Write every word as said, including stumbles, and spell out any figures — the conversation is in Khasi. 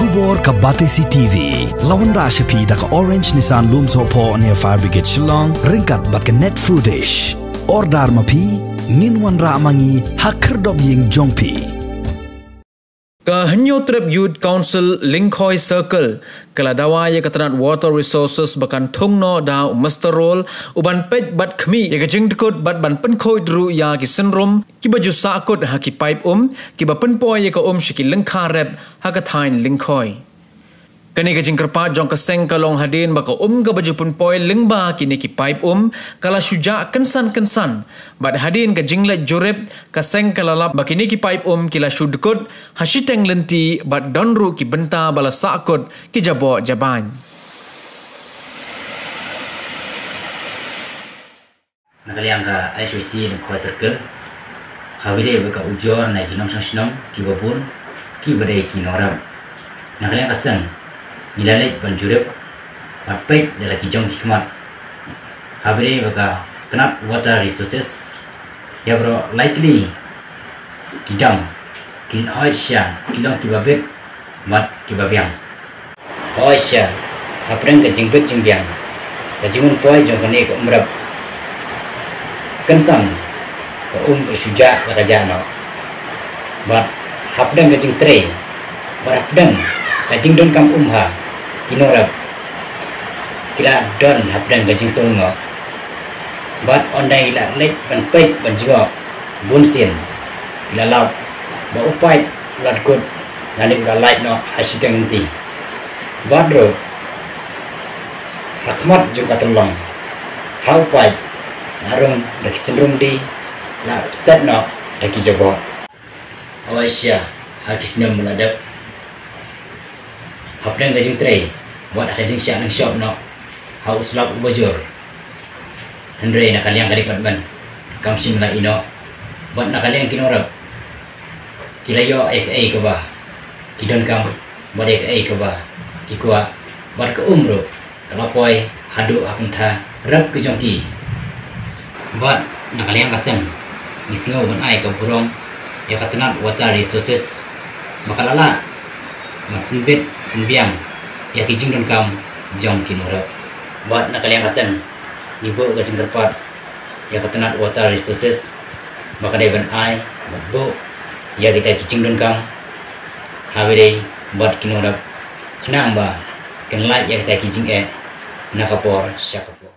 Khubor ka Batesi T V la wanrah sha phi da ka Orange Nissan Lumsohphoh near Fire Brigade Shillong ryngkat bad ka Net Foodish. Order ma phi, ngin wanrah ma ngi ha khyrdop ïing jong phi. Ka Hynñiewtrep Youth Council Lyngkhoi Circle ka la dawa ïa ka tnat Water Resources ba kan thung noh da u muster roll u ban peit bad khmih ïa ka jingdkut bad ban pynkhuid ruh ïa ki synrum kiba ju sahkut ha ki paip um kiba pynpoi ïa ka um sha ki lyngkha rep ha ka thaiñ Lyngkhoi. Kane ka jingkyrpad jong ka seng ka long hadien ba ka um kaba ju pynpoi lyngba kine ki paip um ka la shu jah kynsan kynsan, bad hadien ka jingleit jurip ka seng ka la lap ba kine ki paip um ki la shu dkut ha shiteng lynti bad don ruh ki bynta ba la sahkut ki jaboh jabain. Na ka liang ka H Y C Lyngkhoi Circle, ha kaba ïadei bad ka ujor na ki nongshong shnong kiba bun kiba dei ki nongrep. Na ka liang ka seng, ngi la leit ban jurip bad peit da la ki jong ki khmat ha kaba ïadei bad ka tnat Water Resources, ïa baroh lai tylli ki dam ki hoi sha ki long kiba bit bad kiba biang. Hoi sha, hapdeng ka jingbit jingbiang, ka jingwan poi jong kane ka um rep, kynsan ka um ka shu jah la ka jah noh. Bad hapdeng ka jingtrei bad hapdeng ka jingdonkam um ha ki nongrep, ki la don hapdeng ka jingsngewlyngngoh. Bad ynda ngi la leit ban peit ban jngoh bunsien, ki la lap ba u paip u la dkut lane u la lait noh ha shiteng lynti. Bad ruh ha khmat jong ka tyllong, ha u paip la rung da ki synrum die, la set noh da ki jaboh. Hoi sha, ha ki snem ba la dep, hapdeng ka jingtrei bad ka jingshah nongshop noh ha u slap uba jur, hynrei na ka liang ka department kam shym la ïeh noh. Bad na ka liang ki nongrep, ki la ïoh ïa kaei kaba ki donkam bad ïa kaei kaba ki kwah, bad ka um ruh ka la poi haduh ha kynta rep ka jong ki. Bad na ka liang ka seng, ngi sngew ban ai ka burom ïa ka tnat Water Resources ba ka la lah ban pynbit pynbiang ïa ki jingdonkam jong ki nongrep. Bad na ka liang ka seng, ngi buh ka jingkyrpad ïa ka tnat Water Resources ba ka dei ban ai bad buh ïa kita ki jingdonkam ha kaba ïadei bad ki nongrep, khnang ba kin lait ïa kita ki jingeh na ka por sha ka por.